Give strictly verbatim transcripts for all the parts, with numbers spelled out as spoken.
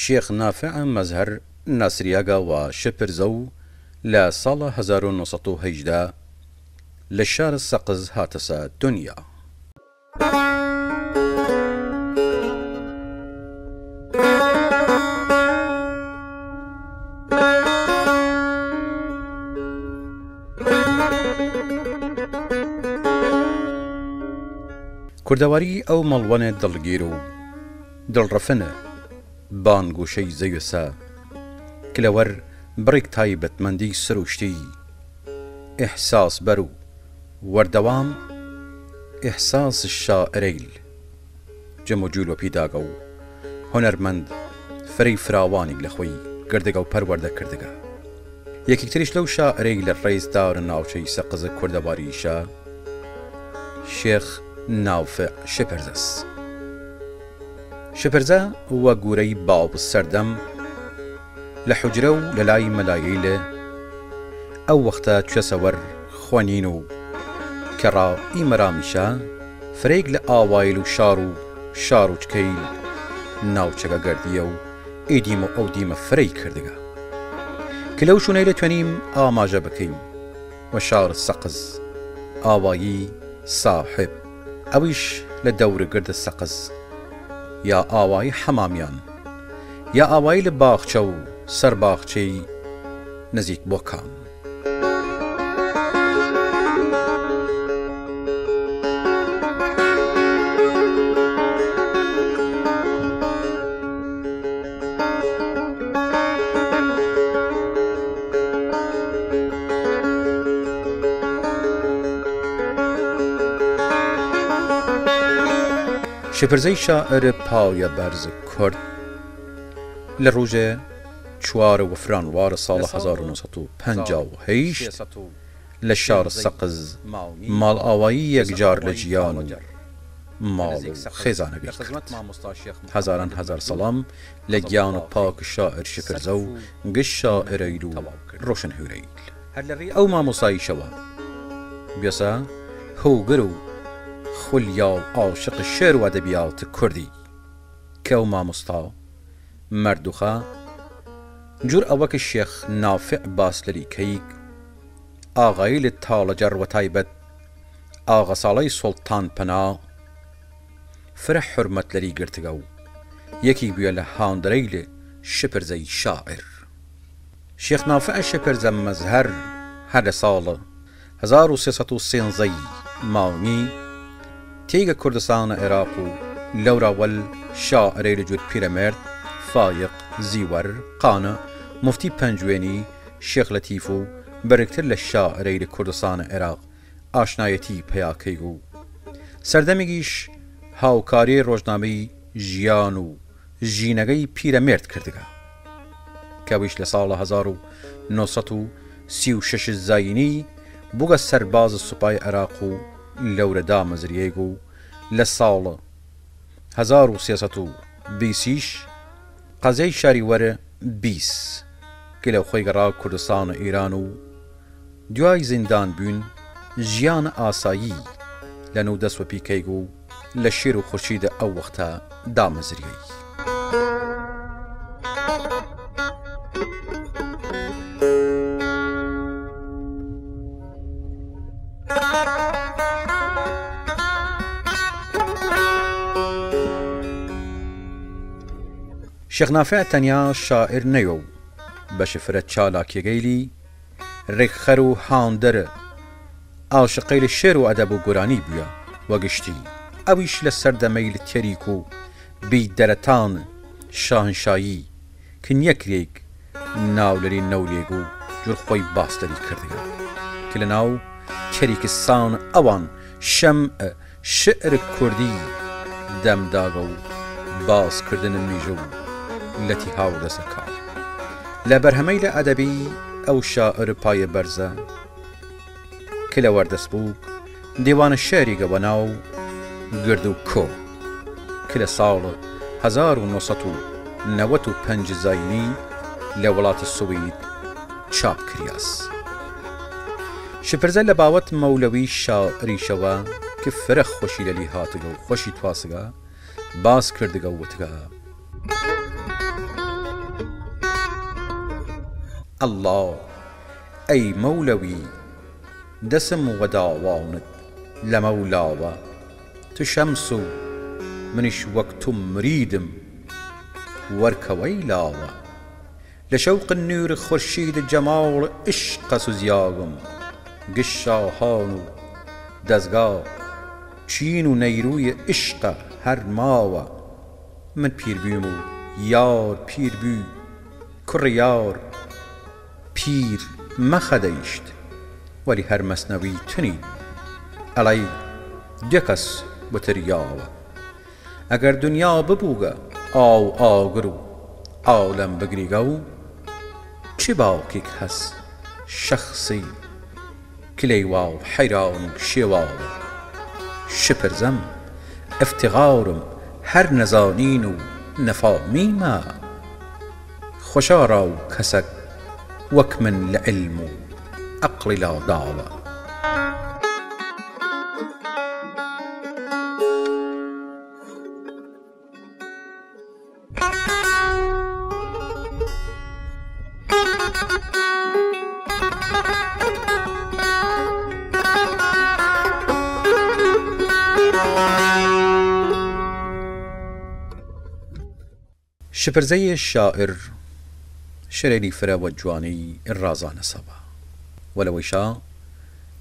شێخ نافع مەزهەر ناسریاگە وە شپرزە و لە ساڵ هەزار و نۆ سەد و هەژدە لە شار سەقز هاتەسە دنیا. کوردەواری ئەو مەڵوەنێ دڵگیر و دڵڕفنە بان گووشەی زەویەسە ک لەوەر بڕیگ تایبەتمەندی سروشتی ئحساس بەر و وەردەوام ئحساس شاعرەیل جم و جوول وەپی داگە و هونەرمەند فرەی فراوانیگ لە خوەی گردگە و پەروەردە کردگە. یەکیگتریش لەو شاعرەیلە ڕەیزدارە ناوچەی سەقز کوردەواریشە شێخ نافع شپرزەس. شپرزە وە گورەی باوگ سەردەم لە حوجرە و لەلای مەلایەیلێ ئەو وەختە چوەسە وەر خوەنین و کەڕا ئی مەرامیشە فرەیگ لە ئاوایل و شار و شاروچکەیل ناوچەگە گەردیە و ئی دیم و ئەو دیمە فرەی کردگە ک لەو شوونەیلە توەنیم ئاماژە بکەیم وە شار سەقز، ئاوایی ساحب، ئەویش لە دەورگرد سەقز یا ئاوایی حەمامیان یا ئاوایی لە باخچە و سەر باخچەی نزیک بۆکان. شپرزەی شاعر پایە بەرز کورد لە رووژێ چوار وفرانوار ساڵ هەزار و نۆ سەد و پەنجا و هەشت لە شار سەقز ماڵ ئاوایی یەکجار لە ژیان و ماڵ و خێزانەگەی کرد. هەزاران هەزار سەڵام لە گیان و پاک شاعر شپرزە و گشت شاعرەیل و ڕۆشنهویرەیل. هەر لە ری ئەو مامۆستاییشەوە بیەسە هووگر و خولیاو عاشق شێر و ئەدەبیات کوردی ک ئەو مامۆستا مەردوخە جوور ئەوە ک شێخ نافع باس لەلی کەیگ ئاغایل تاڵەجەڕ وەتایبەت ئاغا ساڵەی سوڵتان پەنا فرە حورمەت لەلی گرتگە و یەکیگ بویە لە هاندەرەیل شپرزەی شاعر. شێخ نافع شپرزە مەزهەر هە لە ساڵ هەزار و سێ سەد و سێنزەی ماونی تیگە کوردستان عراق و لەورا وەل شاعرەیل جوور پیرەمێرد، فایق، زیوەر، قانع، موفتی پەنجوێنی، شێخ لەتیف و بەرگتر لە شاعرەیل کوردستان عراق ئاشنایەتی پەیا کەیگ و سەردەمیگیش هاوکاری رۆژنامەی ژیان و ژینەگەی پیرەمێرد کردگە ک ئەویش لە ساڵ هەزار و نۆ سەد و سی و شەش زاینی بووگە سەرباز سوپای عراق و لەورە دامەزریەیگ و لە ساڵ هەزار و سێ سەد و بیسیش قەزای شاری وەر بیس ک لەوخوەی گەڕا کوردستان ئیران و دویای زیندان بوین ژیان ئاسایی لە نوو دەس وەپی کەیگ و لە شێر و خورشید ئەو وەختە دامەزریەی. شێخ نافع تەنیا شاعر نەیە و بەش فرە چالاکیەگەیلی رێکخەر و هاندەر ئاشقەیل شێر و ئەدەب و گورانی بویە وەگشتی، ئەویش لە سەردەمەیل تەریک و بی دەرەتان شاهنشایی ک نیەکریەیگ ناو لەلی نەوریەیگ و جوور خوەی باس لەلی کردگە ک لە ناو چریکستان ئەوان شەمع شعر کوردی دەم داگە و باس کردن میژوو لەتی هاوردەسە کار. لە بەرهەمەیل ئەدەبی ئەو شاعر پایە بەرزە ک لە وەردەس بووگ دێوانە شێریگە وە ناو گرد و کۆ ک لە ساڵ هەزار و نۆ سەد و نەوەد و پەنج زاینی لە وڵات سوید چاپ کریاس. شپرزە لە باوەت مەولەوی شاعریشەوە ک فرە خوەشی لەلی هاتگە و خوەشی تواسگە باس کردگە و وتگە، ئەڵڵا، ئەی مەولەوی، دەسم وە داوانت لە مەولاوە، تو شەمس و منیش وەک تو مریدم وەرکەوەی لاوە. لە شەوق نوور خورشید جەماڵ عشقە سوزیاوم، گشت شاهان و دەزگا چین و نەیروی عشقە هەر ماوە. من پیر بویم و یار پیر بوی، کوڕ یار پیر مەخە دەیشت، وەلی هەر مەسنەوی تونی ئەڵەی دێ کەس بتریاوە. ئەگەر دنیا ببووگە ئاو ئاگر و عالەم بگریگە و چی باوکیگ هەس شەخسی کلەی واو حەیران و شێواوە. شپرزەم، ئفتیغارم هەر نەزانین و نەفامیمە، خوەشا راو کەسەگ وەک من لە علم و عەقڵی لا داوە. شپرزەێ شاعر شرێنی فرە وە جوانی رازانە سەبا. وەلەوەیشا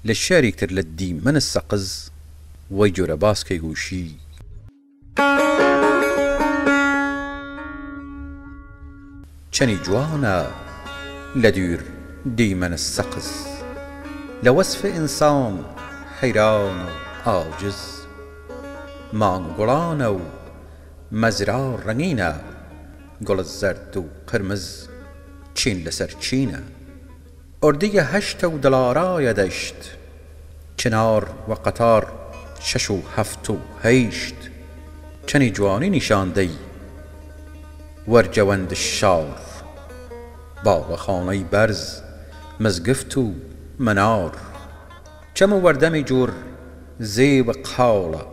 لە شعریکتر لە دیمەن سەقز وەی جورە باس کەی گوشی: چەنی جوانە لە دویر دیمەن سەقز، لە وەسف ئنسان حەیران و عاجز. مانگ گوڵانە و مەزرا رەنگینە، گوڵ زەرد و قرمز چین لەسەر چینە. ئۆردیگە هەشتە و دڵاڕایە دەشت، چنار و قەتار شەش و هەفت و هەیشت. چەنی جوانی نیشان دەی وەرجەوەند شار، باڵەخانەی بەرز مزگفت و مەنار. چەم و وەردەمی جوور زێ و قاڵە،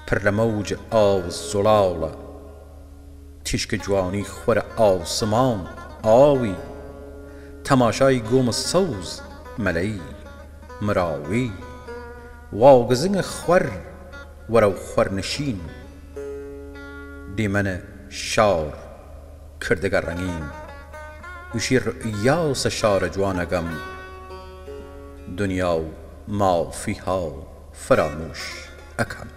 پر لە مەوج ئاو زوڵاڵە. تیشک جوانی خوەرە ئاسمان ئاوی، تەماشای گۆم سەوز مەلەی مراوی. واگزنگ خوەر وەرەو خوەرنشین، دیمەن شار کردگە رەنگین. وشی رئیاسە شارە جوانەگەم، دنیا و مافیها فراموش ئەکەم.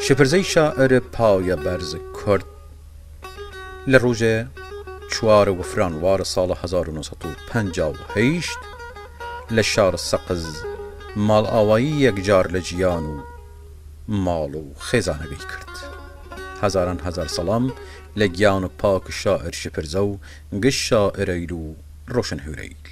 شپرزەی شاعر پایە بەرز کورد لە رووژێ چوار وفرانوار ساڵ هەزار و نۆ سەد و پەنجا و هەیشت لە شار سەقز ماڵ ئاوایی یەکجار لە جیان و ماڵ و خێزانەگەی کرد. هەزاران هەزار سەڵام لە گیان و پاک شاعر شپرزە و گشت شاعرەیل و روشنهویرەیل.